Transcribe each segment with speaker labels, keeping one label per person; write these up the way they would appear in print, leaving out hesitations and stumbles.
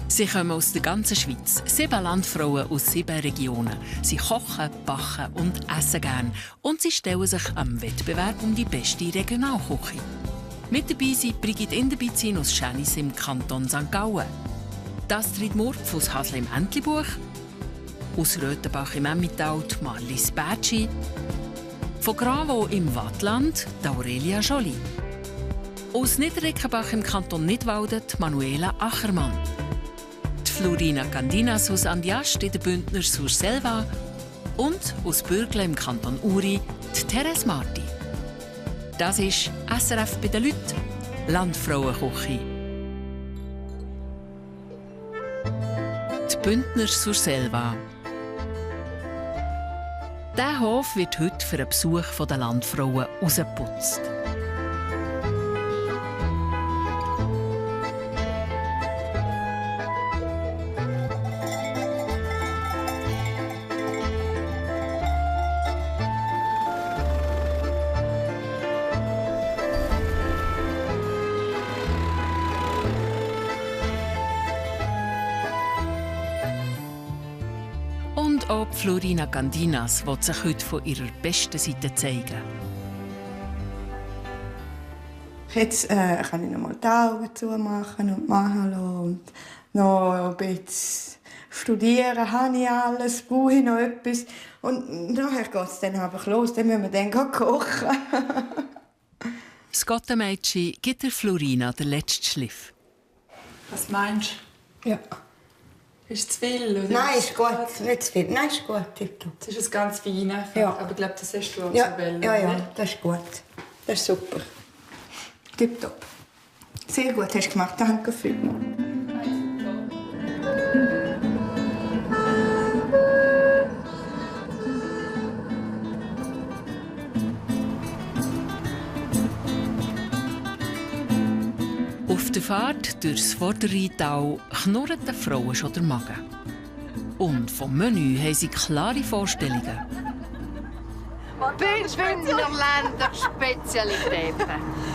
Speaker 1: Sie kommen aus der ganzen Schweiz. 7 Landfrauen aus 7 Regionen. Sie kochen, backen und essen gern. Und sie stellen sich am Wettbewerb um die beste Regionalküche. Mit dabei sind Brigitte Inderbizin aus Schänis im Kanton St. Gallen, Astrid Murpf aus Hasle im Entlebuch, aus Röthenbach im Emmental Marlies Bertschi, von Gravo im Waadtland Aurelia Joly, aus Niederrickenbach im Kanton Nidwalden Manuela Achermann, die Florina Candinas aus Andiast in der Bündner Surselva und aus Bürgle im Kanton Uri die Therese Marti. Das ist SRF bei den Leuten, Landfrauenküche. Die Bündner Surselva. Dieser Hof wird heute für einen Besuch der Landfrauen rausgeputzt. Und auch Florina Candinas will sich heute von ihrer besten Seite zeigen.
Speaker 2: Jetzt kann ich noch mal die Augen zumachen und machen lassen und noch ein bisschen studieren. Habe ich alles? Brauche ich noch etwas? Und nachher geht es dann einfach los. Dann müssen wir dann kochen.
Speaker 1: Das Gottenmädchen gibt der Florina den letzten Schliff.
Speaker 3: Was meinst
Speaker 2: du? Ja.
Speaker 3: Ist es zu viel? Oder?
Speaker 2: Nein, ist gut. Nicht zu viel. Nein, ist gut.
Speaker 3: Das ist ein ganz feiner.
Speaker 2: Ja.
Speaker 3: Aber ich glaube, das hast du auch
Speaker 2: Ja,
Speaker 3: so wollen,
Speaker 2: ja, das ist gut. Das ist super. Tipptopp. Sehr gut hast du gemacht. Danke vielmals.
Speaker 1: Auf der Fahrt durchs Vorderrheintal knurrt den Frauen schon der Magen. Und vom Menü haben sie klare Vorstellungen.
Speaker 4: Bündnerländer Spezialitäten.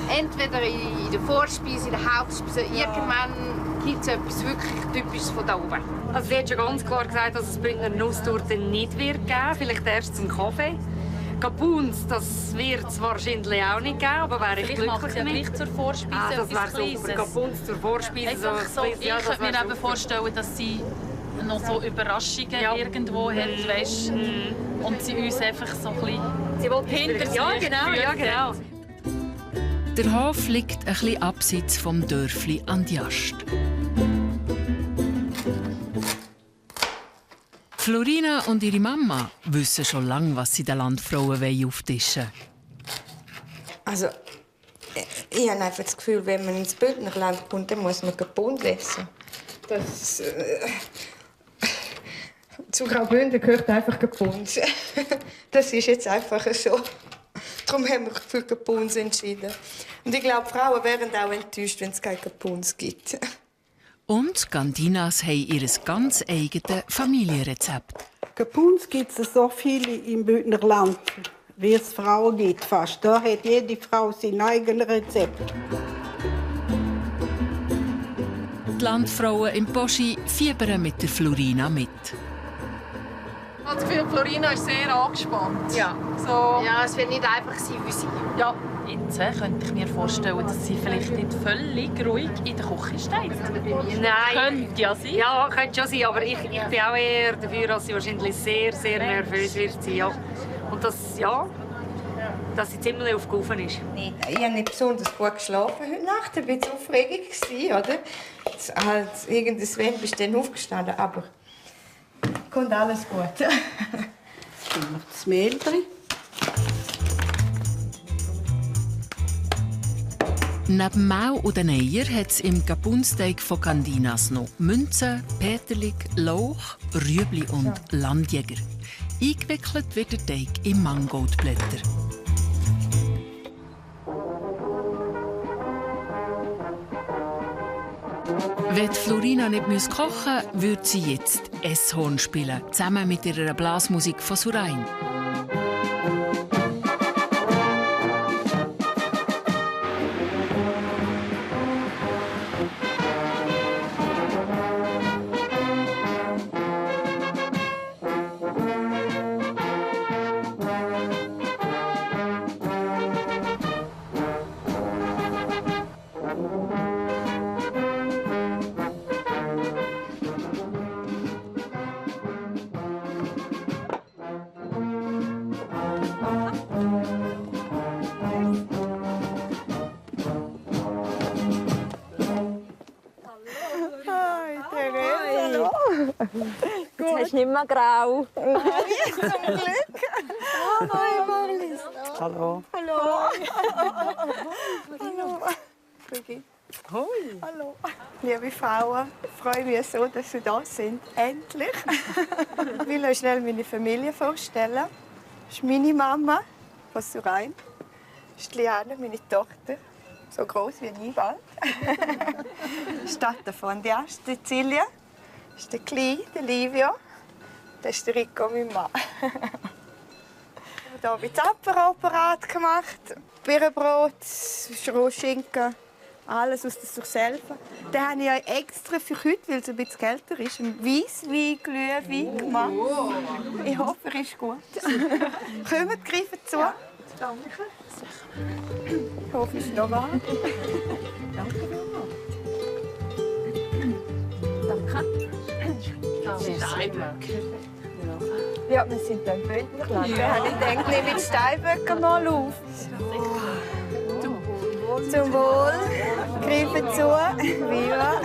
Speaker 4: Entweder in der Vorspeise, in der Hauptspeise. Irgendwann gibt es etwas wirklich Typisches von da oben.
Speaker 5: Also sie hat schon ganz klar gesagt, dass es Bündner Nusstorte nicht wird geben. Vielleicht erst zum Kaffee. Capuns, das wird es wahrscheinlich auch nicht geben, aber wäre ich glücklich damit.
Speaker 6: Vielleicht zur Vorspeise
Speaker 5: das wäre super. Capuns zur Vorspeise.
Speaker 6: Einfach so, ich könnte mir eben vorstellen, dass sie noch so Überraschungen irgendwo hat, weißt, und sie uns einfach so ein bisschen hinter sich
Speaker 5: ja, genau.
Speaker 1: Der Hof liegt ein bisschen abseits vom Dörfli Andiast. Florina und ihre Mama wissen schon lange, was sie den Landfrauen auftischen wollen.
Speaker 2: Also, ich habe einfach das Gefühl, wenn man ins Bündnerland kommt, dann muss man Kapund essen. Das zu Graubünden gehört einfach Kapund. Das ist jetzt einfach so. Darum haben wir für Kapuns entschieden. Und ich glaube, Frauen wären auch enttäuscht, wenn es keine Kapuns gibt.
Speaker 1: Und Candinas haben ihr ganz eigenes Familienrezept.
Speaker 7: Kapuns gibt es so viele im Bündnerland, wie es Frauen gibt fast. Da hat jede Frau sein eigenes Rezept.
Speaker 1: Die Landfrauen im Poschi fiebern mit der Florina mit.
Speaker 8: Ich habe das Gefühl, Florina ist sehr angespannt.
Speaker 4: Ja.
Speaker 8: So.
Speaker 4: Ja, es wird nicht einfach sein für sie.
Speaker 8: Ja.
Speaker 6: Jetzt könnte ich mir vorstellen, dass sie vielleicht nicht völlig ruhig in der Küche steht.
Speaker 5: Nein.
Speaker 6: Könnte ja sein.
Speaker 5: Ja, könnte schon sein, aber ich bin auch eher dafür, dass sie wahrscheinlich sehr, sehr nervös wird sein. Ja. Und dass sie ziemlich aufgerufen ist.
Speaker 2: Nee, ich habe nicht besonders gut geschlafen heute Nacht. Ich war jetzt aufregend, oder? Halt, irgendwann bist du dann aufgestanden, aber kommt alles gut.
Speaker 7: Dann noch das Mehl drin.
Speaker 1: Neben Mehl und den Eier hat es im Kapunsteig von Candinas noch Münzen, Peterli, Lauch, Rüebli und Landjäger. Eingewickelt wird der Teig in Mangoldblätter. Wenn Florina nicht kochen müsste, würde sie jetzt Esshorn spielen, zusammen mit ihrer Blasmusik von Surain.
Speaker 9: Jetzt hast du nicht mehr grau.
Speaker 2: Nein, zum Glück. Hi, Marlies.
Speaker 10: Hallo.
Speaker 2: Hallo. Hallo.
Speaker 10: Hoi.
Speaker 2: Hallo. Liebe Frauen, ich freue mich so, dass Sie da sind. Endlich. Ich will euch schnell meine Familie vorstellen. Das ist meine Mama von Surain. Das ist Liane, meine Tochter. So groß wie ein Einwald. Das ist Tata von der Cecilia. Das ist der Kleine, der Livio. Das ist der Rico, mein Mann. Ich habe hier ein Apfelapparat gemacht. Birnenbrot, Rohschinken, alles aus der Surselva. Den habe ich euch extra für heute, weil es ein bisschen kälter ist, einen Weisswein, Glühwein gemacht. Ich hoffe, er ist gut. Kommt, greifen zu. Ja, danke. Ich hoffe, es ist noch warm. Danke vielmals. Danke. Ja, wir sind hier im Bündnerland. Ja. Ich denke, nehme die Steinböcke mal auf. Zum Wohl. Greifen zu. Viva.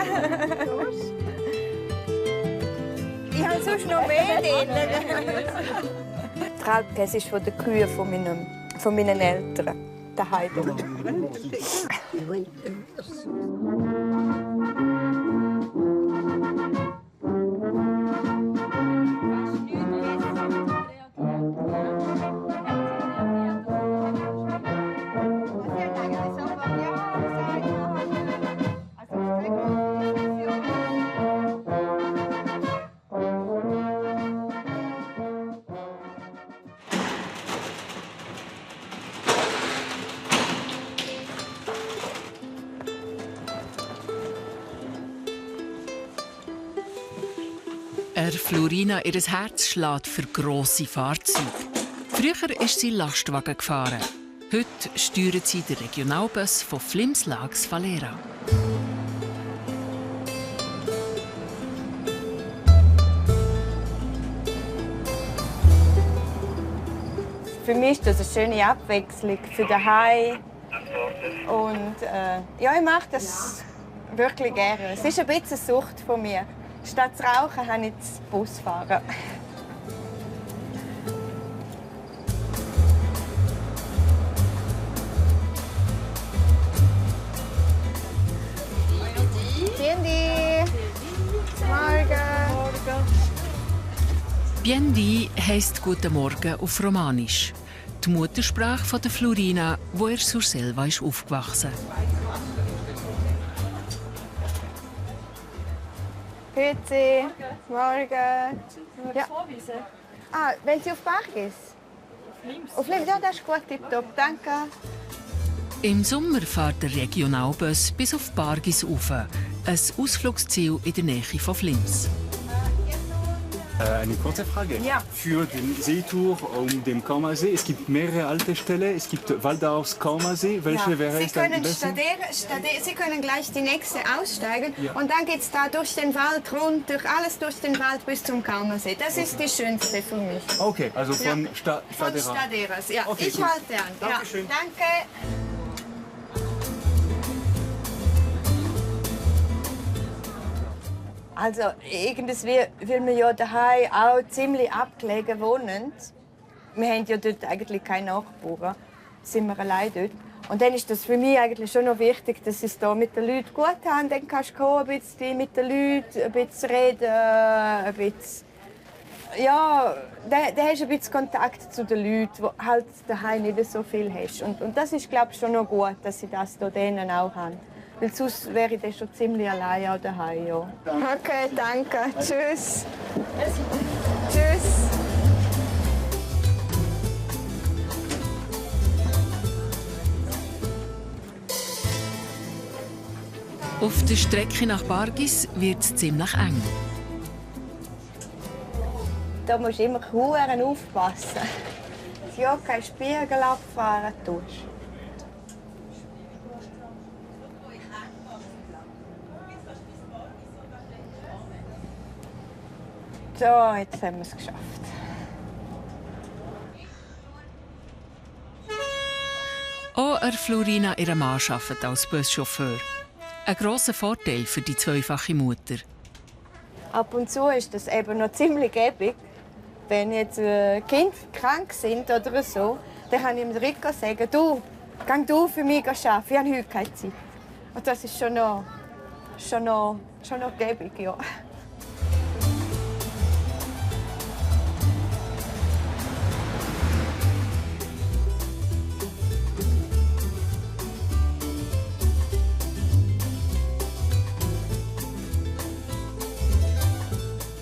Speaker 2: Ich habe sonst noch mehr drin. Der Alpkäse ist von den Kühen von meinen Eltern. Daheim.
Speaker 1: Florina, ihr Herz schlägt für grosse Fahrzeuge. Früher ist sie Lastwagen gefahren. Heute steuert sie den Regionalbus von Flims Lags Valera.
Speaker 2: Für mich ist das eine schöne Abwechslung für daheim. Und ja, ich mache das wirklich gerne. Es ist ein bisschen eine Sucht von mir. Statt zu rauchen, habe ich das Busfahren. Biendi! Morgen!
Speaker 1: Biendi heisst «Guten Morgen» auf Romanisch. Die Muttersprache von der Florina, wo er zur Selva ist aufgewachsen.
Speaker 2: Grüezi, morgen. Ja. Ah, wenn Sie auf Bargis? Auf Flims? Ja, das ist gut, tipptopp. Danke.
Speaker 1: Im Sommer fährt der Regionalbus bis auf Bargis rauf, ein Ausflugsziel in der Nähe von Flims.
Speaker 11: Eine kurze Frage.
Speaker 2: Ja.
Speaker 11: Für den Seetour um den Kaumersee, es gibt mehrere Haltestellen. Es gibt Waldaus Kaumersee. Welche wäre es dann am besten?
Speaker 2: Sie können gleich die nächste aussteigen. Ja. Und dann geht es da durch den Wald runter, alles durch den Wald bis zum Kaumersee. Das ist die schönste für mich.
Speaker 11: Okay, also von
Speaker 2: Von Staderas, ja.
Speaker 11: Okay,
Speaker 2: ich
Speaker 11: gut.
Speaker 2: halte an.
Speaker 11: Dankeschön.
Speaker 2: Ja. Danke. Also irgendwie, weil wir ja daheim auch ziemlich abgelegen wohnen, wir haben ja dort eigentlich keine Nachbarn, sind wir allein dort. Und dann ist das für mich eigentlich schon noch wichtig, dass sie es da mit den Leuten gut haben. Dann kannst du kommen, ein bisschen mit den Leuten, ein bisschen reden, ein bisschen... Ja, dann hast du ein bisschen Kontakt zu den Leuten, die halt daheim nicht so viel hast. Und das ist, glaube ich, schon noch gut, dass sie das da denen auch haben. Weil sonst wäre ich dann schon ziemlich allein auch daheim. Ja. Okay, danke. Tschüss. Tschüss.
Speaker 1: Auf der Strecke nach Bargis wird es ziemlich eng.
Speaker 2: Da musst du immer verdammt aufpassen, dass du ja keinen Spiegel abfahren tust. So, jetzt haben wir es geschafft.
Speaker 1: Auch Florina, ihr Mann, arbeitet als Buschauffeur. Ein grosser Vorteil für die zweifache Mutter.
Speaker 2: ab und zu ist das eben noch ziemlich gäbig. Wenn jetzt Kinder krank sind oder so, dann kann ich dem Rico sagen, du, geh du für mich arbeiten, ich habe heute keine Zeit. Und das ist schon noch gäbig, ja.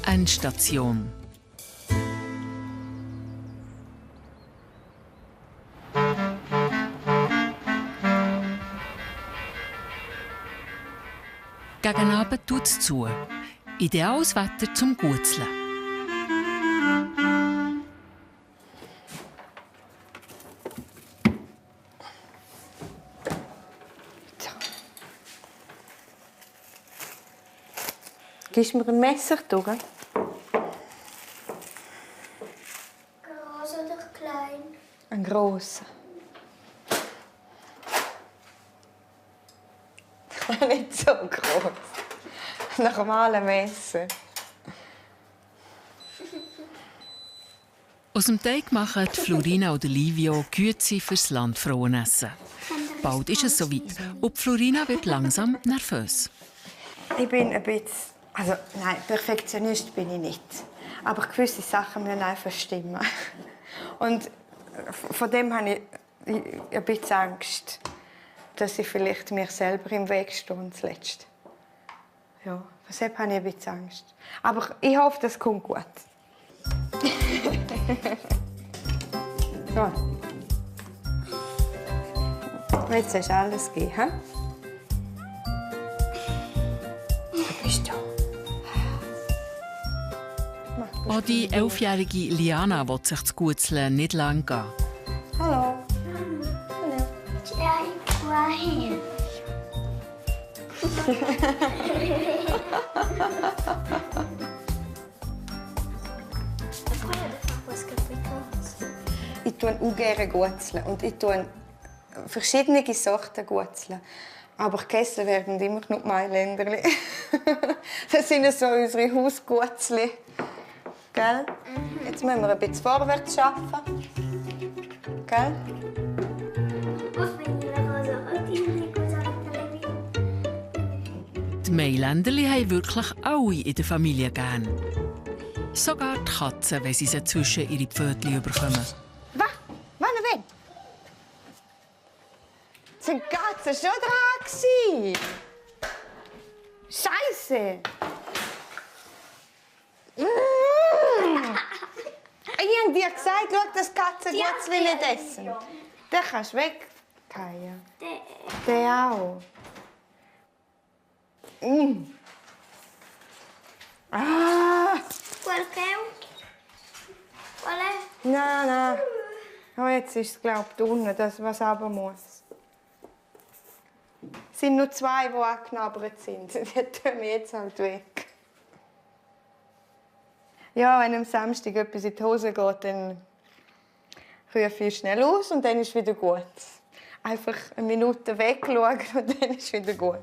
Speaker 1: Endstation. Gegen Abend tut es zu. Ideales Wetter zum Gutzeln.
Speaker 2: Gibst du mir ein Messer, Toga?
Speaker 12: Groß oder klein?
Speaker 2: Ein grosser. Nicht so groß. Ein normales Messer.
Speaker 1: Aus dem Teig machen Florina und Livio Güezi fürs Landfrauenessen. Bald ist es soweit und Florina wird langsam nervös.
Speaker 2: Ich bin ein bisschen... Also, nein, Perfektionist bin ich nicht. Aber gewisse Sachen müssen einfach stimmen. Und von dem habe ich ein bisschen Angst, dass ich vielleicht mir selber im Weg stehe zuletzt. Ja, deshalb habe ich ein bisschen Angst. Aber ich hoffe, das kommt gut. So. Jetzt hast du alles gegeben. Du bist da.
Speaker 1: Auch die 11-jährige Liana will sich das Gutzeln nicht lang gehen.
Speaker 2: Hallo.
Speaker 12: Hallo. Ja, ich war hier.
Speaker 2: Ich tue auch gerne Gutzeln und ich tue verschiedene Sorten Gutzeln. Aber gegessen werden immer nur die Mailänderli. Das sind so unsere Hausgutzli. Gell? Jetzt müssen wir ein bisschen vorwärts arbeiten. Gell?
Speaker 1: Die Mailänderli haben wirklich alle in der Familie gern. Sogar die Katzen, wenn sie sie zwischen ihre Pfötchen bekommen.
Speaker 2: Was? Wann? Sind die Katzen schon dran? Scheiße! Ich habe dir gesagt, schau, dass Katzen Gutzli nicht essen. Den kannst du wegfallen. Der auch. Ah! Nein. Oh, jetzt ist es, glaube ich, unten, das, was runter muss. Es sind nur 2, die angeknabbert sind. Die tun wir jetzt halt weg. Ja, wenn am Samstag etwas in die Hose geht, dann rufe ich schnell aus und dann ist es wieder gut. Einfach eine Minute wegschauen und dann ist es wieder gut.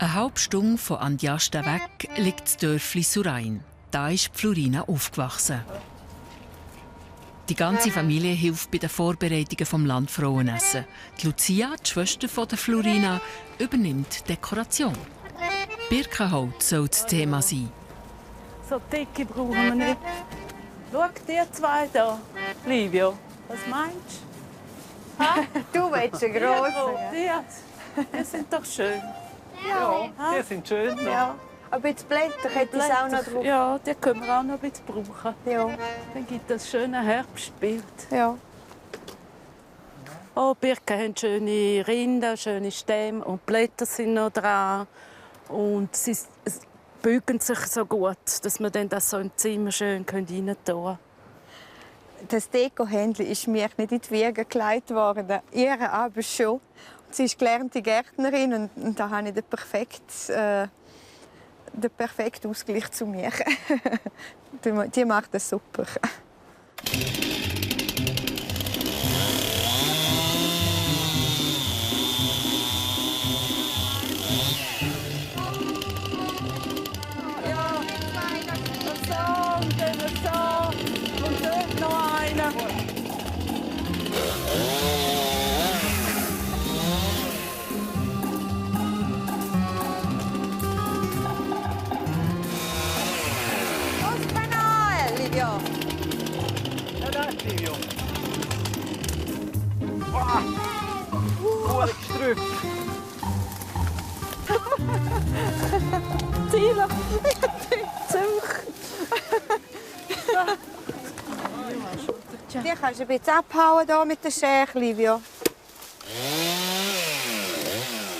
Speaker 1: Eine halbe Stunde von Antjasta weg liegt das Dörfli Surain. Da ist Florina aufgewachsen. Die ganze Familie hilft bei den Vorbereitungen vom Landfrauenessen. Die Lucia, die Schwester von der Florina, übernimmt die Dekoration. Birkenholz soll das Thema sein.
Speaker 10: So dicke brauchen wir nicht. Schau, die 2 hier. Livio, was meinst du?
Speaker 2: Du willst einen grossen.
Speaker 10: Ja, die sind doch schön.
Speaker 8: Ja, die sind schön.
Speaker 10: Ja.
Speaker 2: Ein bisschen Blätter hätte ich auch noch drauf.
Speaker 10: Ja, die können wir auch noch ein bisschen brauchen.
Speaker 2: Ja.
Speaker 10: Dann gibt es ein schönes Herbstbild.
Speaker 2: Ja.
Speaker 10: Oh, Birken haben schöne Rinden, schöne Stämme und Blätter sind noch dran. Und sie bügen sich so gut, dass man dann das so im Zimmer schön rein tun können.
Speaker 2: Das Dekohändchen ist mir nicht in die Wiege gelegt worden. Ihre aber schon. Sie ist gelernte Gärtnerin und da habe ich den perfekten Ausgleich zu mir. Die macht das super.
Speaker 7: Und dort noch einer.
Speaker 2: Los, Kanal, Livio.
Speaker 13: Ja, da ist Livio. Wow. Gestrüpp.
Speaker 7: Tila, Zug.
Speaker 2: Die kannst du ein bisschen abhauen hier mit der Schere, Livio.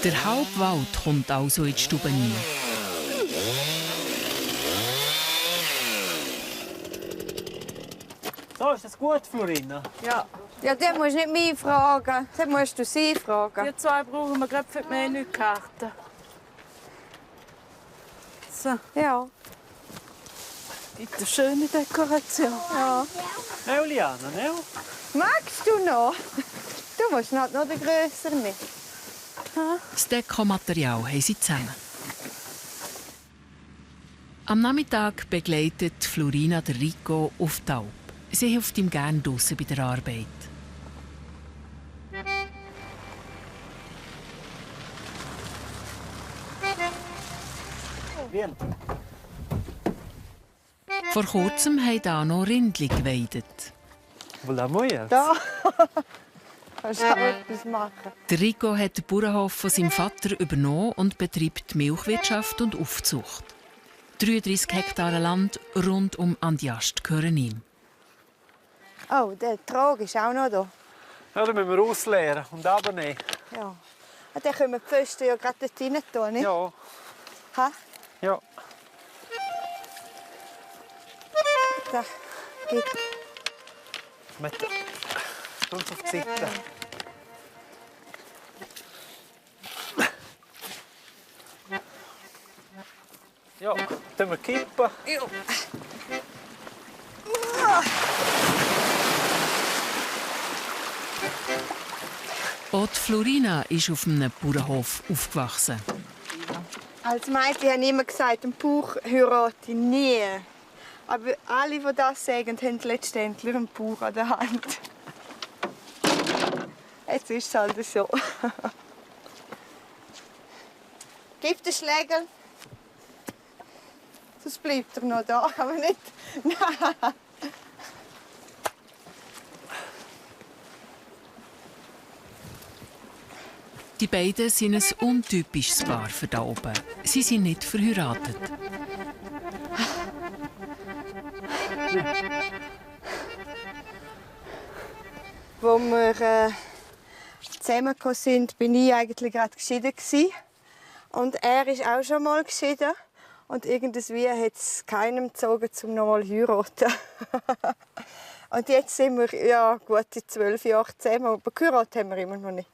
Speaker 1: Der Halbwald kommt also in die Stube rein.
Speaker 13: So, ist das gut, Florina?
Speaker 2: Ja. Ja, den musst du nicht mich fragen. Den musst du sie fragen.
Speaker 10: Die zwei brauchen wir gerade für die Menükarte. So.
Speaker 2: Ja.
Speaker 10: Gibt eine schöne Dekoration.
Speaker 2: Ja.
Speaker 13: Ne, Liana, ne?
Speaker 2: Magst du noch? Du musst noch den grösseren mit.
Speaker 1: Das Dekomaterial haben sie zusammen. Am Nachmittag begleitet Florina den Rico auf die Alp. Sie hilft ihm gerne draussen bei der Arbeit. Vor kurzem haben hier noch Rindli geweidet.
Speaker 2: Da kannst du auch etwas machen.
Speaker 1: Der Rico hat den Bauernhof von seinem Vater übernommen und betreibt Milchwirtschaft und Aufzucht. 33 Hektar Land rund um Andiast gehören ihm.
Speaker 2: Oh, der Trog ist auch noch da.
Speaker 13: Ja, den müssen wir ausleeren und abnehmen.
Speaker 2: Ja. Und dann können wir die Pfosten ja gerade dort rein tun, nicht?
Speaker 13: Ja.
Speaker 2: Ha?
Speaker 13: Ja.
Speaker 2: Da, gib.
Speaker 13: Mit uns auf die Seite. Ja, dann wir kippen.
Speaker 2: Ja.
Speaker 1: Auch die Florina ist auf einem Bauernhof aufgewachsen.
Speaker 2: Als Mädchen haben immer gesagt, den Bauch heirate ich nie. Aber alle, die das sagen, haben letztendlich einen Bauch an der Hand. Jetzt ist es halt so. Gib den Schläger. Sonst bleibt er noch da. Aber nicht. Nein.
Speaker 1: Die beiden sind ein untypisches Paar für da oben. Sie sind nicht verheiratet.
Speaker 2: Als wir zusammengekommen sind, war ich eigentlich gerade geschieden. Und er ist auch schon mal geschieden. Und irgendwie hat es keinem gezogen, um noch mal zu heiraten. Und jetzt sind wir ja, gute 12 Jahre zusammen, aber geheiratet haben wir immer noch nicht.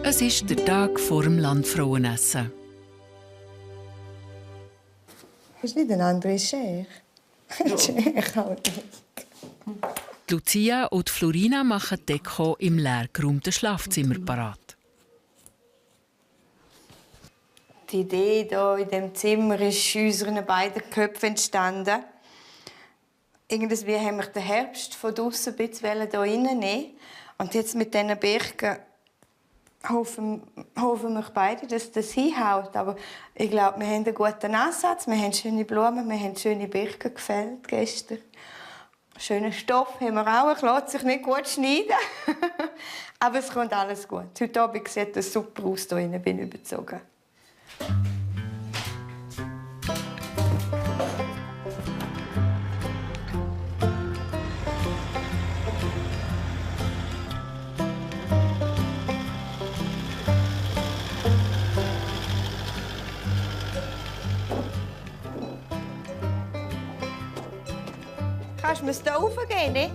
Speaker 1: Es ist der Tag vor dem Landfrauenessen.
Speaker 2: Hast du nicht eine andere Schere? Schere halt nicht.
Speaker 1: Die Lucia und Florina machen die Deko im leergeräumten Schlafzimmer parat.
Speaker 2: Die Idee hier in diesem Zimmer ist in unseren beiden Köpfen entstanden. Irgendwie haben wir den Herbst von draussen ein bisschen hier reinnehmen. Und jetzt mit diesen Birken hoffen wir beide, dass das hinhaut. Aber ich glaube, wir haben einen guten Ansatz. Wir haben schöne Blumen, wir haben schöne Birken gefällt gestern. Schönen Stoff haben wir auch. Ich lasse sich nicht gut schneiden. Aber es kommt alles gut. Heute Abend sieht es super aus. Hier drin bin ich überzogen. Kannst du mir hier raufgehen, ne?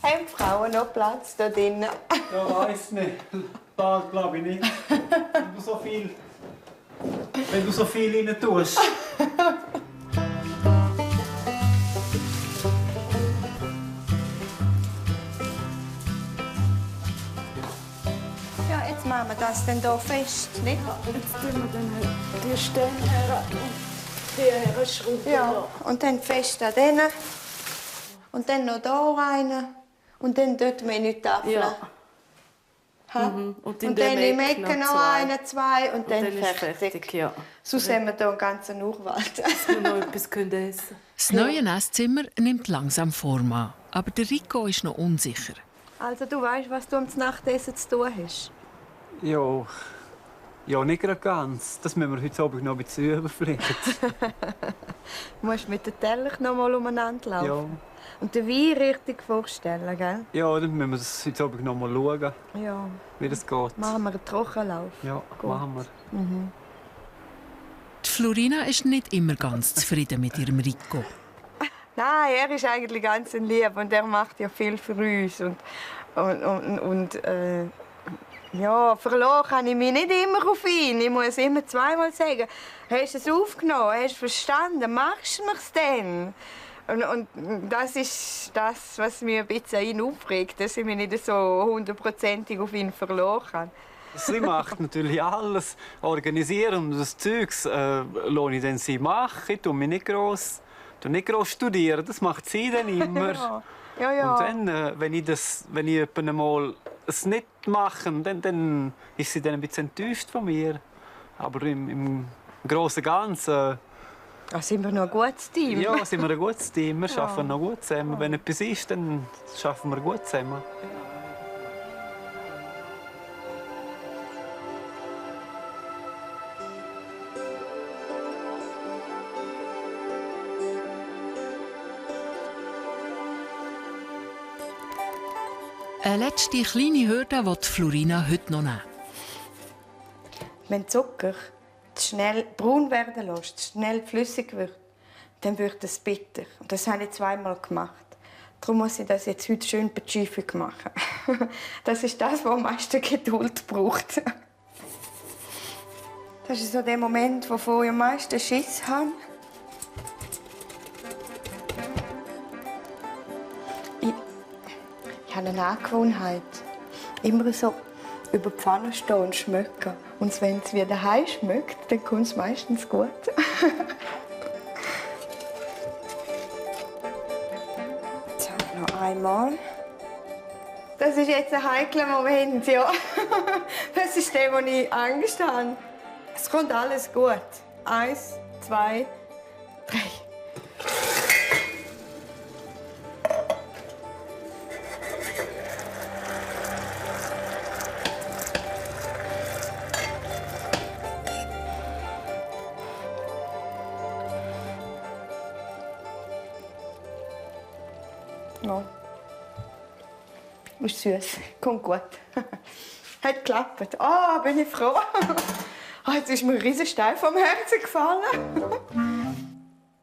Speaker 2: Haben die Frauen noch Platz da drinnen?
Speaker 13: Ja, weiss nicht. Da glaube ich nicht. Wenn du so viel rein tust.
Speaker 2: Ja, jetzt machen wir das dann hier fest, nicht?
Speaker 7: Jetzt tun wir dann die Stämme her und die schrauben.
Speaker 2: Ja, und dann fest an denen. Und dann noch hier rein. Und dann dort meine Tafeln.
Speaker 10: Ja.
Speaker 2: Und dann im Ecken noch eine, zwei und dann
Speaker 10: fertig. Ja.
Speaker 2: Sonst haben wir hier einen ganzen Urwald.
Speaker 10: Dass wir noch etwas essen können.
Speaker 1: Das neue Esszimmer nimmt langsam Form an. Aber der Rico ist noch unsicher.
Speaker 2: Also du weißt, was du am Nachtessen zu tun hast?
Speaker 13: Ja, nicht gerade ganz. Das müssen wir heute Abend noch ein bisschen üben vielleicht.
Speaker 2: Du musst mit dem Teller noch mal umeinander laufen.
Speaker 13: Ja.
Speaker 2: Und den Wein richtig vorstellen, gell?
Speaker 13: Ja, dann müssen wir das heute Abend noch mal schauen,
Speaker 2: Ja.
Speaker 13: wie das geht.
Speaker 2: Machen wir einen Trockenlauf.
Speaker 13: Ja,
Speaker 2: Gut.
Speaker 13: machen wir.
Speaker 1: Die Florina ist nicht immer ganz zufrieden mit ihrem Rico.
Speaker 2: Nein, er ist eigentlich ganz lieb und er macht ja viel für uns. Ja, verloren kann ich mich nicht immer auf ihn. Ich muss immer zweimal sagen, hast du es aufgenommen, hast du verstanden, machst du mir's denn? Und das ist das, was mich ein bisschen an ihn aufregt, dass ich mich nicht so hundertprozentig auf ihn verloren kann.
Speaker 13: Sie macht natürlich alles, organisieren und das Zeugs lasse ich dann sie machen. Ich tue mich nicht gross studieren, das macht sie dann immer.
Speaker 2: Ja.
Speaker 13: Und dann, wenn ich einmal es nicht mache, dann ist sie dann ein bisschen enttäuscht von mir. Aber im Großen und Ganzen
Speaker 2: sind wir noch ein gutes Team?
Speaker 13: Ja, sind wir ein gutes Team. Wir arbeiten noch gut zusammen. Wenn etwas ist, dann arbeiten wir gut zusammen.
Speaker 1: Eine letzte kleine Hürde will Florina heute noch nehmen.
Speaker 2: Wenn Zucker schnell braun werden lässt, schnell flüssig wird, dann wird es bitter. Und das habe ich zweimal gemacht. Darum muss ich das jetzt heute schön beschäftigt machen. Das ist das, was am meisten Geduld braucht. Das ist so der Moment, wo ich am meisten Schiss habe. Ich habe eine Angewohnheit, immer so über die Pfanne stehen und schmecken. Und wenn es wieder heim schmeckt, dann kommt es meistens gut. So, noch einmal. Das ist jetzt ein heikler Moment, ja. Das ist der, wo ich Angst habe. Es kommt alles gut. 1, 2, 3. noch. Ist süß, kommt gut. Hat geklappt. Bin ich froh. Jetzt ist mir ein riesen Stein vom Herzen gefallen.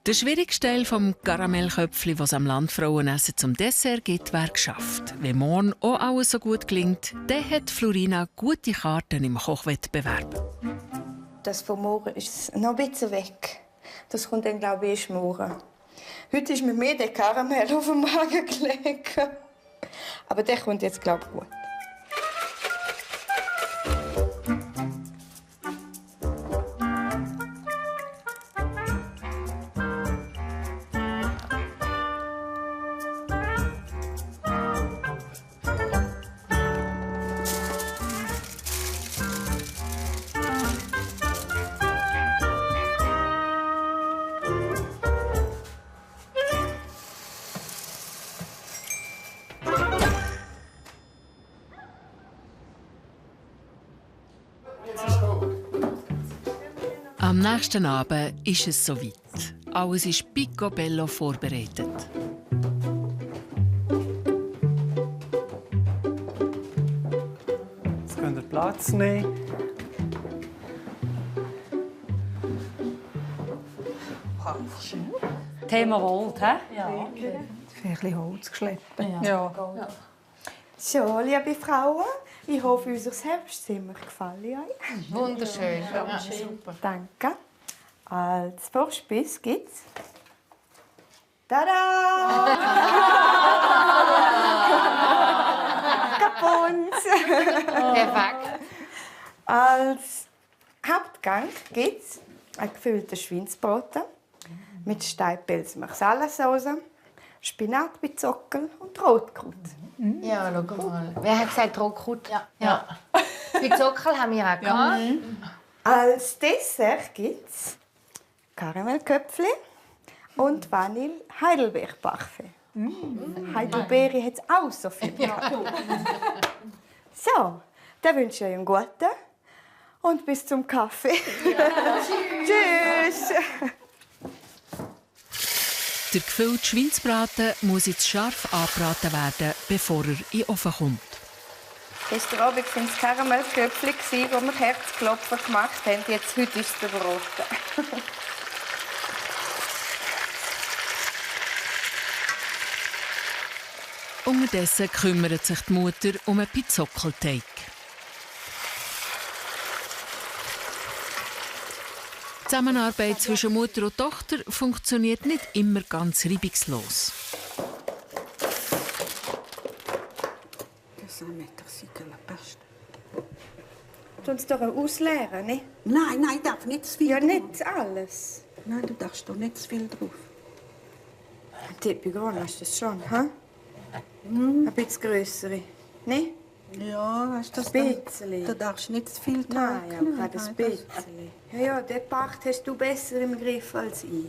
Speaker 1: Der schwierigste Teil vom Karamellköpfli, das es am Landfrauenessen zum Dessert gibt, wäre geschafft. Wenn morgen auch alles so gut gelingt, dann hat Florina gute Karten im Kochwettbewerb.
Speaker 2: Das von morgen ist noch ein bisschen weg. Das kommt dann, glaube ich, erst morgen. Heute ist mir mehr der Karamell auf den Magen gelegt. Aber der kommt jetzt, glaube ich, gut.
Speaker 1: Am nächsten Abend ist es soweit. Alles ist picobello vorbereitet.
Speaker 13: Jetzt könnt ihr Platz nehmen.
Speaker 5: Thema Wald, hä?
Speaker 7: Ja. Ein bisschen Holz geschleppt.
Speaker 2: Ja. So, liebe Frauen, ich hoffe, unser Herbstzimmer gefällt euch.
Speaker 4: Wunderschön.
Speaker 2: Ja, super. Danke. Als Vorspeise gibt es... Tada! Kapuns!
Speaker 4: Perfekt.
Speaker 2: Als Hauptgang gibt es ein gefülltes Schweinsbraten mit Steinpilz Marsala-Sauce, Spinat mit Zockel und Rotkraut.
Speaker 4: Ja, schau mal. Wer hat gesagt Rotkraut? Ja. Die Zockel haben wir auch gehabt.
Speaker 2: Als Dessert gibt es Karamellköpfli und Vanille-Heidelbeer-Parfait. Heidelbeere hat es auch so viel. So, dann wünsche ich euch einen guten und bis zum Kaffee. Tschüss.
Speaker 1: Der gefüllte Schweinsbraten muss jetzt scharf angebraten werden, bevor er in den Ofen kommt.
Speaker 2: Gestern Abend waren es Karamellköpfli, die wir Herzklopfen gemacht haben. Jetzt, heute ist es der Braten.
Speaker 1: Unterdessen kümmert sich die Mutter um einen Pizzockelteig. Die Zusammenarbeit zwischen Mutter und Tochter funktioniert nicht immer ganz reibungslos.
Speaker 7: Das ist nicht das passt.
Speaker 2: Du uns doch ausleeren, ne?
Speaker 7: Nein, darf nicht zu viel.
Speaker 2: Ja, nicht alles.
Speaker 7: Nein, du darfst doch nicht zu viel drauf.
Speaker 2: Die Pigron hast du das schon, hä? Ein bisschen grössere, ne?
Speaker 7: Ja, weißt du, das
Speaker 2: ein bisschen.
Speaker 7: Da darfst du nicht zu viel
Speaker 2: Nein,
Speaker 7: tragen.
Speaker 2: aber ein bisschen. Ja, den Part hast du besser im Griff als ich.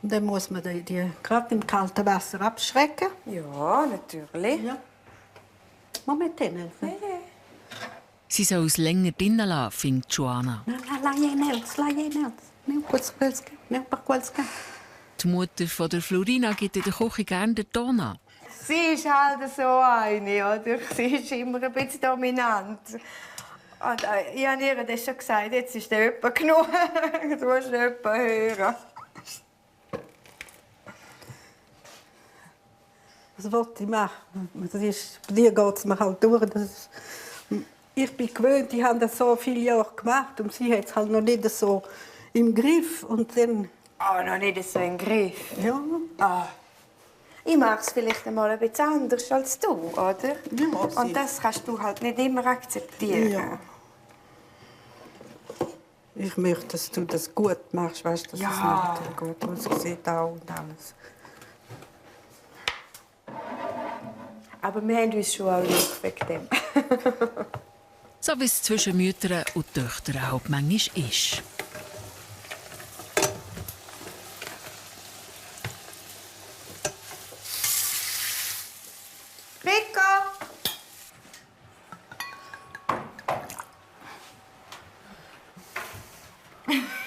Speaker 7: Und dann muss man die gerade im kalten Wasser abschrecken.
Speaker 2: Ja, natürlich.
Speaker 7: Ja. Moment, helfen.
Speaker 2: Nee.
Speaker 1: Sie soll es länger drinnen lassen, findet Joanna.
Speaker 7: Nein,
Speaker 1: Die Mutter von der Florina gibt in der Küche gerne den Ton an.
Speaker 2: Sie ist halt so eine, oder? Sie ist immer ein bisschen dominant. Und ich habe ihr das schon gesagt, jetzt ist der jemand genug. Du musst jemanden hören.
Speaker 7: Was wollte ich machen? Das ist, bei dir geht es mir halt durch. Ich bin gewöhnt, ich habe das so viele Jahre gemacht und sie hat es halt noch nicht so im Griff. Und dann...
Speaker 2: Noch nicht so im Griff?
Speaker 7: Ja.
Speaker 2: Ich mache es vielleicht einmal ein bisschen anders als du, oder?
Speaker 7: Ja,
Speaker 2: und das kannst du halt nicht immer akzeptieren.
Speaker 7: Ja. Ich möchte, dass du das gut machst, weißt du, dass es nicht gut aussieht auch und alles.
Speaker 2: Aber wir haben uns schon auch lieb wegen dem.
Speaker 1: So wie es zwischen Müttern und Töchtern halt manchmal ist.
Speaker 2: Rico!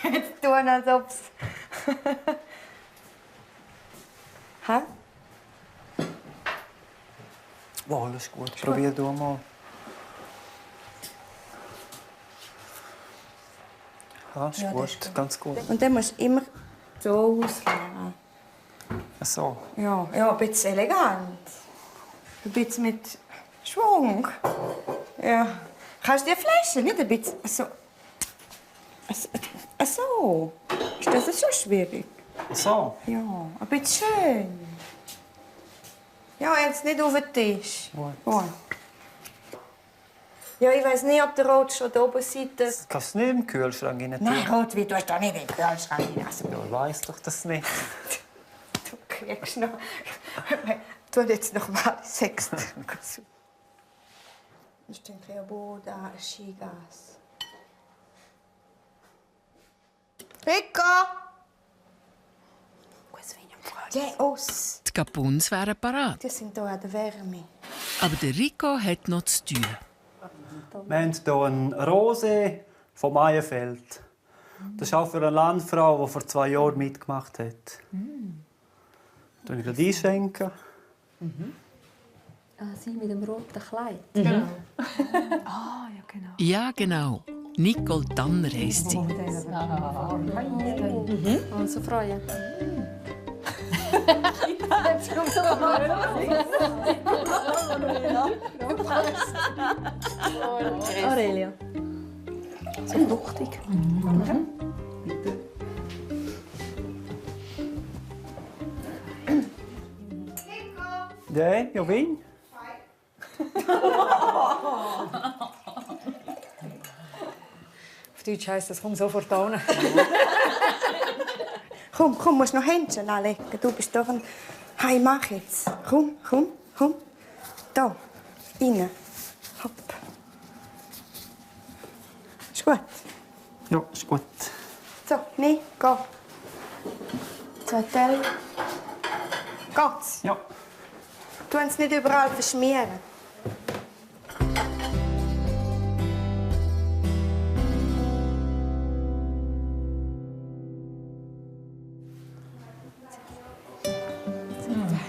Speaker 2: Jetzt tun, als ob es Hä?
Speaker 13: Oh, alles gut. Probier du mal. Ja, ist gut. Ganz gut.
Speaker 2: Und dann musst du immer so ausleeren.
Speaker 13: Ach so.
Speaker 2: Ja, ein bisschen elegant. Ein bisschen mit Schwung. Ja. Kannst du die Flasche nicht ein bisschen so... So. Ist das so schwierig?
Speaker 13: So?
Speaker 2: Ja, ein bisschen schön. Ja, jetzt nicht auf den Tisch. Gut. Ja, ich weiß nicht, ob der Rot schon da oben sitzt.
Speaker 13: Das kannst du nicht im Kühlschrank rein tun.
Speaker 2: Nein, Rotwein, du hast doch nicht in den Kühlschrank rein. Also,
Speaker 13: ja, ich weiss doch das nicht.
Speaker 2: Du kriegst noch... Tu jetzt noch mal 6. Das ist ein Boden, ein Skigas. Rico!
Speaker 1: Die Capuns wären parat.
Speaker 2: Die sind hier an der Wärme.
Speaker 1: Aber der Rico hat noch zu tun.
Speaker 13: Wir haben hier einen Rosé vom Meierfeld. Das ist auch für eine Landfrau, die vor 2 Jahren mitgemacht hat. Soll ich gleich einschenken?
Speaker 9: Sie mit dem roten Kleid.
Speaker 3: Genau.
Speaker 9: Ah, ja, genau.
Speaker 1: Ja, genau. Nicole Tanner heisst sie.
Speaker 9: Also freuen. Aurelia. So fruchtig.
Speaker 13: Ja, ja, wen?
Speaker 14: Auf Deutsch heisst das, komm sofort hin.
Speaker 2: Komm, musst noch Händchen anlegen. Du bist doch ein... Hey, mach jetzt. Komm. Da, rein. Hopp. Ist gut?
Speaker 13: Ja, ist gut.
Speaker 2: So, nee, geh. 2 Teller. Geht's?
Speaker 13: Ja.
Speaker 2: Tu uns nicht überall verschmieren.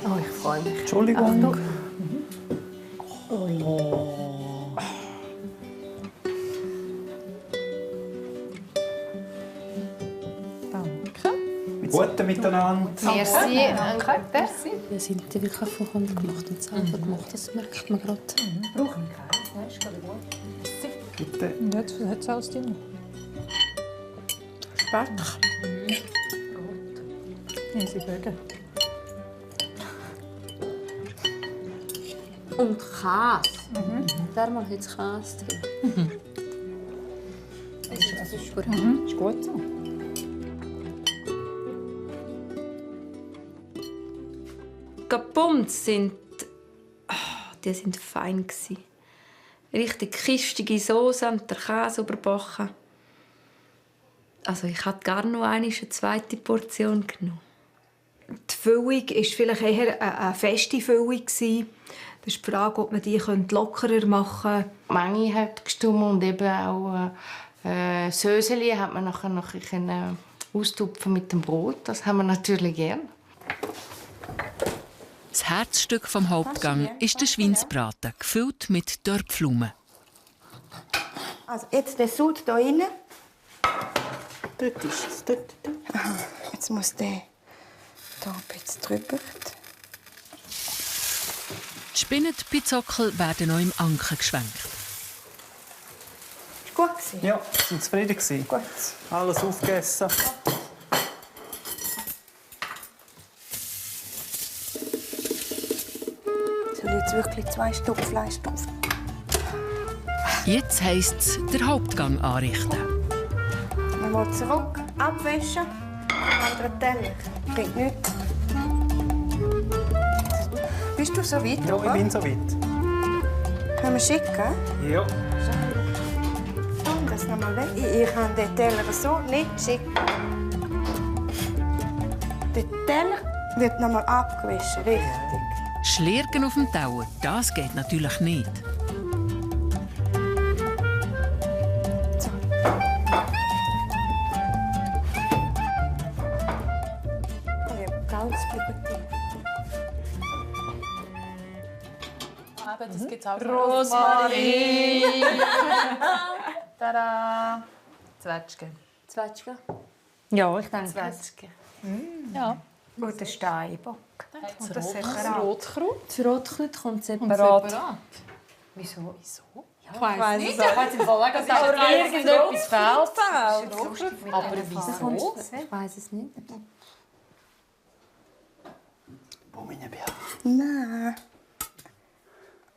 Speaker 9: Oh, ich freue mich.
Speaker 13: Entschuldigung. Gute miteinander.
Speaker 4: Merci. Merci.
Speaker 9: Wir sind wirklich von Hand gemacht und selber gemacht. Das merkt man gerade.
Speaker 14: Brauchen wir keinen. Ist gerade gut.
Speaker 13: Bitte.
Speaker 14: Jetzt hat es alles drin.
Speaker 2: Speck.
Speaker 14: Easy Bögen.
Speaker 9: Und Käse. Dermal hat es Käse drin.
Speaker 14: Das ist gut. Ist gut so.
Speaker 5: Capuns sind fein gsi. Richtig kistige Soße und der Käse überbacken. Also ich hatte gar noch eine zweite Portion genommen.
Speaker 15: Die Füllung war vielleicht eher eine feste Füllung. Das ist die Frage, ob man die lockerer machen könnte.
Speaker 4: Die Menge hat gestimmt und eben auch Söseli hat man nachher noch austupfen mit dem Brot. Das haben wir natürlich gern.
Speaker 1: Das Herzstück vom Hauptgang ist der Schweinsbraten, gefüllt mit Dörrpflaumen.
Speaker 2: Also jetzt der Sud hier rein. Dort ist es. Dort. Aha. Jetzt muss der hier ein bisschen drüber.
Speaker 1: Die Spinnenpizzackel werden noch im Anken geschwenkt.
Speaker 2: Ist gut?
Speaker 13: Ja, sind zufrieden.
Speaker 2: Gut.
Speaker 13: Alles aufgegessen.
Speaker 2: Soll ich jetzt wirklich 2 Stück Fleisch drauf?
Speaker 1: Jetzt heisst es, den Hauptgang anrichten.
Speaker 2: Man muss zurück, abwaschen, anderen Teller. Bringt nichts. Bist du so weit?
Speaker 13: Ja, ich bin so weit.
Speaker 2: Können wir schicken?
Speaker 13: Ja.
Speaker 2: Das noch mal weg. Ich kann den Teller so nicht schicken. Der Teller wird noch mal abgewaschen, richtig.
Speaker 1: Schlirgen auf dem Tauer, das geht natürlich nicht.
Speaker 6: eben, das gibt es auch.
Speaker 8: Rosmarin! Tada! Zwetschge.
Speaker 9: Zwetschge?
Speaker 8: Ja, ich denke.
Speaker 9: Zwetschge.
Speaker 8: Ja.
Speaker 15: Oder Steinbock.
Speaker 8: Und das Rotkraut.
Speaker 9: Das Rotkraut kommt separat.
Speaker 8: Wieso?
Speaker 9: Ich weiss nicht.
Speaker 8: Ich weiß im Fall auch, dass irgendetwas fehlt. Aber wieso?
Speaker 9: Ich weiss es nicht.
Speaker 2: Nein.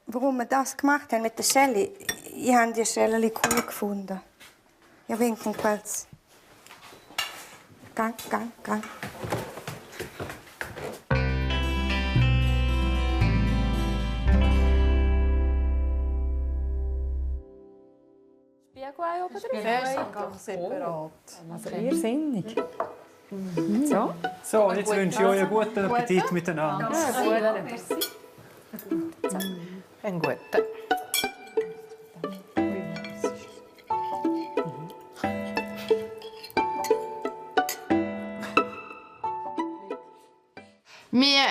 Speaker 2: Warum wir das gemacht haben mit der Schelle? Ich habe die Schelle cool gefunden. Ja, winken kurz. Gang.
Speaker 9: Spiegelei oben drin?
Speaker 8: Der ist einfach separat. Also irrsinnig. So.
Speaker 13: So, und jetzt wünsche ich euch einen guten Appetit miteinander.
Speaker 8: Einen guten.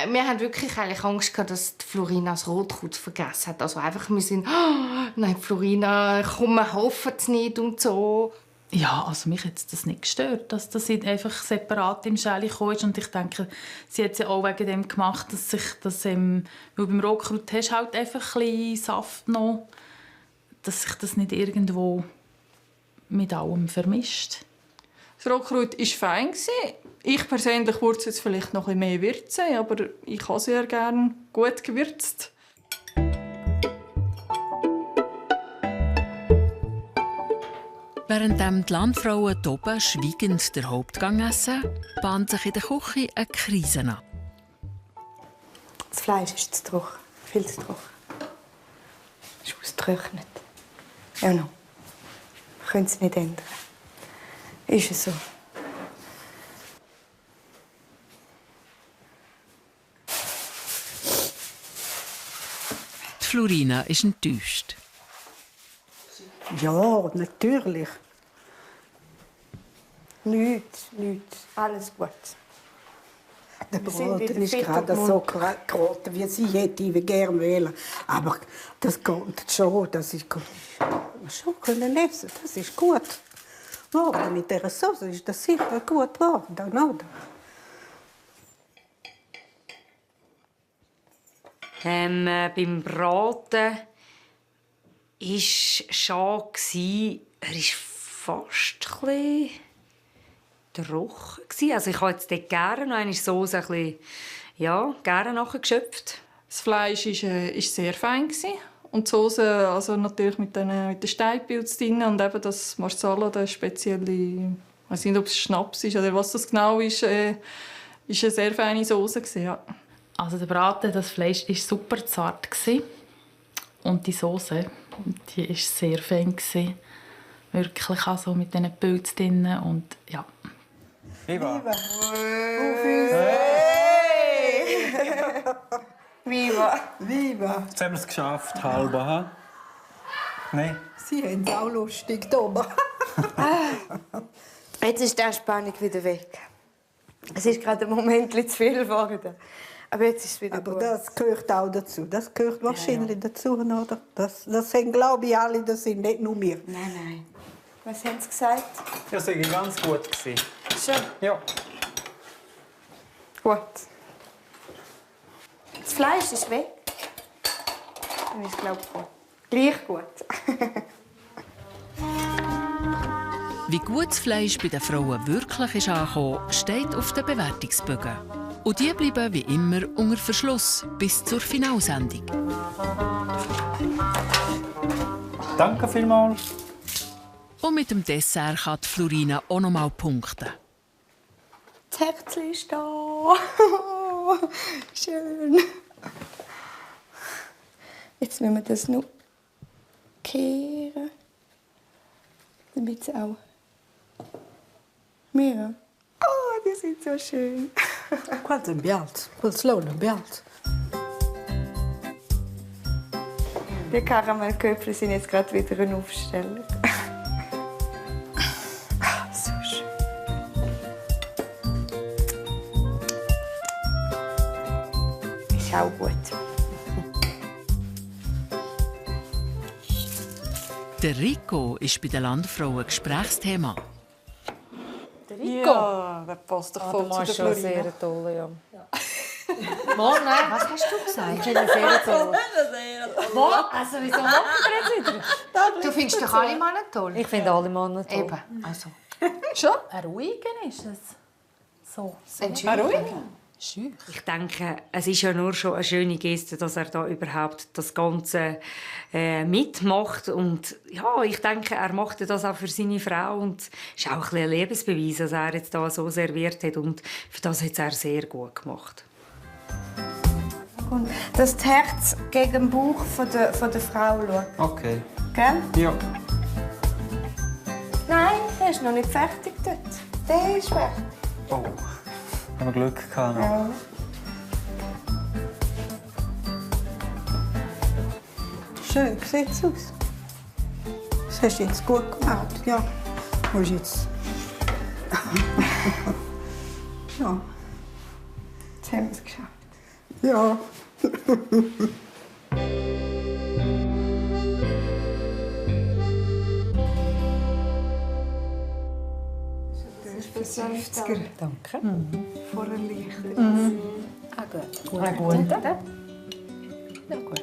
Speaker 4: Wir haben wirklich eigentlich Angst gehabt, dass Florina das Rotkraut vergessen hat. Also einfach, wir sind, oh, nein, Florina, komm, wir hoffen es nicht und so.
Speaker 6: Ja, also mich hat das nicht gestört, dass das einfach separat in Schale gekommen ist. Und ich denke, sie hat es ja auch wegen dem gemacht, dass sich das, weil beim Rotkraut hast du halt einfach ein bisschen Saft noch, dass sich das nicht irgendwo mit allem vermischt.
Speaker 3: Das Rotkraut war fein. Ich persönlich würde es jetzt vielleicht noch ein bisschen mehr würzen, aber ich habe sehr gerne gut gewürzt.
Speaker 1: Während die Landfrauen hier oben schweigend den Hauptgang essen, bahnt sich in der Küche eine Krise an.
Speaker 2: Das Fleisch ist zu trocken. Viel zu trocken. Es ist ausgetrocknet. Ja, noch. Wir können es nicht ändern. Ist es so.
Speaker 1: Die Florina ist enttäuscht.
Speaker 7: Ja, natürlich.
Speaker 2: Nichts. Alles gut.
Speaker 7: Der Braten ist gerade so geraten, wie sie hätte ich gerne wollen. Aber das geht schon. Das ist gut. Schon können essen. Das ist gut. Morgen mit dieser Sauce ist das sicher gut geworden, oder?
Speaker 5: Beim Braten war schon, er war fast ein bisschen trocken. Also ich habe jetzt dort gerne noch eine Sauce ein bisschen, gerne nachgeschöpft.
Speaker 3: Das Fleisch war sehr fein. Und die Soße, also natürlich mit den Steinpilzen drin und eben das Marsala, der spezielle, ich weiß nicht, ob es Schnaps ist oder was das genau ist, eine sehr feine Soße. Ja.
Speaker 6: Also der Braten, das Fleisch war super zart. Und die Soße, die war sehr fein. Wirklich also mit diesen Pilzen drin. Und ja.
Speaker 13: Viva!
Speaker 2: Viva!
Speaker 13: Jetzt haben wir es geschafft, halber, ha? Nein?
Speaker 7: Sie haben es auch lustig hier oben.
Speaker 2: Jetzt ist die Anspannung wieder weg. Es ist gerade ein Moment zu viel geworden. Aber jetzt ist es wieder
Speaker 7: Aber
Speaker 2: gut.
Speaker 7: das gehört auch dazu. Das gehört wahrscheinlich dazu, oder? Das sind, glaube ich, alle, das sind nicht nur wir.
Speaker 2: Nein. Was haben Sie gesagt?
Speaker 13: Ja, das war ganz gut.
Speaker 2: Schon?
Speaker 13: Ja.
Speaker 2: Gut. Das Fleisch ist weg. Dann ist es, glaube ich, gut. Gleich gut.
Speaker 1: Wie gut das Fleisch bei den Frauen wirklich ist angekommen, steht auf den Bewertungsbögen. Und die bleiben wie immer unter Verschluss bis zur Finalsendung.
Speaker 13: Danke vielmals.
Speaker 1: Und mit dem Dessert kann die Florina auch noch mal punkten.
Speaker 2: Das Herzchen ist da. Schön. Jetzt müssen wir das noch kehren, damit es auch mehr. Oh, die sind so schön.
Speaker 7: Qual bialt, quel slow bialt.
Speaker 2: Die Karamellköpfe sind jetzt gerade wieder eine Aufstellung. So schön. Ist auch gut.
Speaker 1: Der Rico ist bei den Landfrauen Gesprächsthema.
Speaker 3: Der Rico? Ja, der passt doch voll zu der Florina.
Speaker 8: Sehr toll, ja.
Speaker 9: Mann, nein. Was hast du gesagt?
Speaker 8: Ich finde ihn sehr toll.
Speaker 9: Was? Also, wieso machen wir jetzt wieder? Du findest doch alle Männer toll?
Speaker 8: Ich finde alle Männer toll.
Speaker 9: Eben, also.
Speaker 6: Schon? Ein ruhiger ist es. So.
Speaker 9: Ein ruhiger?
Speaker 5: Ich denke, es ist ja nur schon eine schöne Geste, dass er da überhaupt das Ganze mitmacht. Und ja, ich denke, er macht das auch für seine Frau. Und es ist auch ein bisschen ein Liebesbeweis, dass er jetzt da so serviert hat. Und für das hat er sehr gut gemacht.
Speaker 2: Und das Herz gegen den Bauch von der Frau schaut.
Speaker 13: Okay.
Speaker 2: Gell?
Speaker 13: Ja.
Speaker 2: Nein, der ist noch nicht fertig dort. Der ist fertig.
Speaker 13: Oh, haben wir Glück gehabt.
Speaker 2: Ja. Schön sieht es aus. Das hast du jetzt gut gemacht. Ja. Wo ist jetzt? Ja. Jetzt haben wir es geschafft. Ja.
Speaker 8: Danke.
Speaker 2: Vor Erleichterung.
Speaker 8: Ah, gut.
Speaker 9: Gut.
Speaker 8: Ja, gut.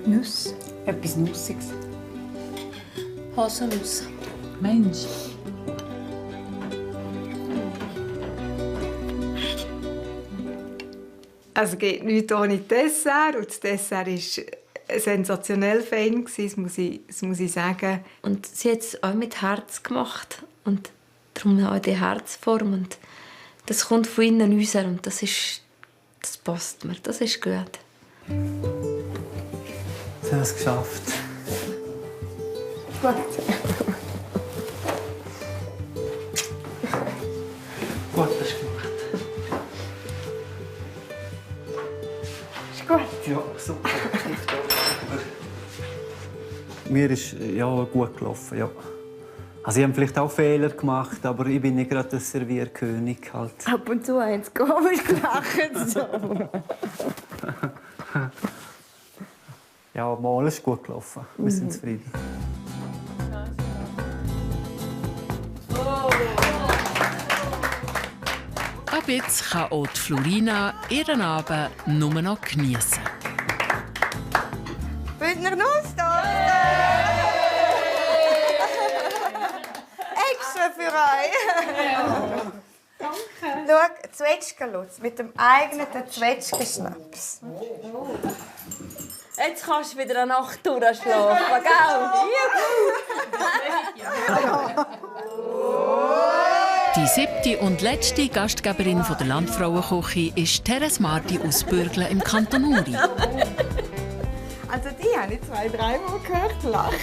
Speaker 2: Nuss.
Speaker 8: Etwas Nussiges.
Speaker 9: Haselnuss.
Speaker 6: Mensch.
Speaker 15: Also geht nichts ohne Dessert. Und das Dessert war sensationell fein, das muss ich sagen.
Speaker 16: Und sie hat es auch mit Herz gemacht. Und darum auch die Herzform. Und das kommt von innen raus. Und das passt mir. Das ist gut.
Speaker 13: Sie haben es geschafft.
Speaker 2: Gut.
Speaker 13: Gut, das ist gemacht.
Speaker 2: Ist gut?
Speaker 13: Ja, super. Mir ist ja gut gelaufen, ja. Also ich habe vielleicht auch Fehler gemacht, aber ich bin nicht gerade der Servierkönig halt.
Speaker 2: Ab und zu haben sie komisch gelacht. So.
Speaker 13: Ja, mal ist gut gelaufen. Wir sind zufrieden.
Speaker 1: Ab jetzt kann auch die Florina ihren Abend nur noch geniessen.
Speaker 2: Bündner Nusstorte! Extra für euch! Danke! Schau, Zwetschgenlutz mit dem eigenen Zwetschgenschnaps.
Speaker 8: Jetzt kannst du wieder eine Nacht durchschlafen, gell?
Speaker 1: Die 7. und letzte Gastgeberin der Landfrauenküche ist Teres Marti aus Bürgle im Kanton Uri.
Speaker 2: Also die habe ich 2-3 Mal gehört lachen.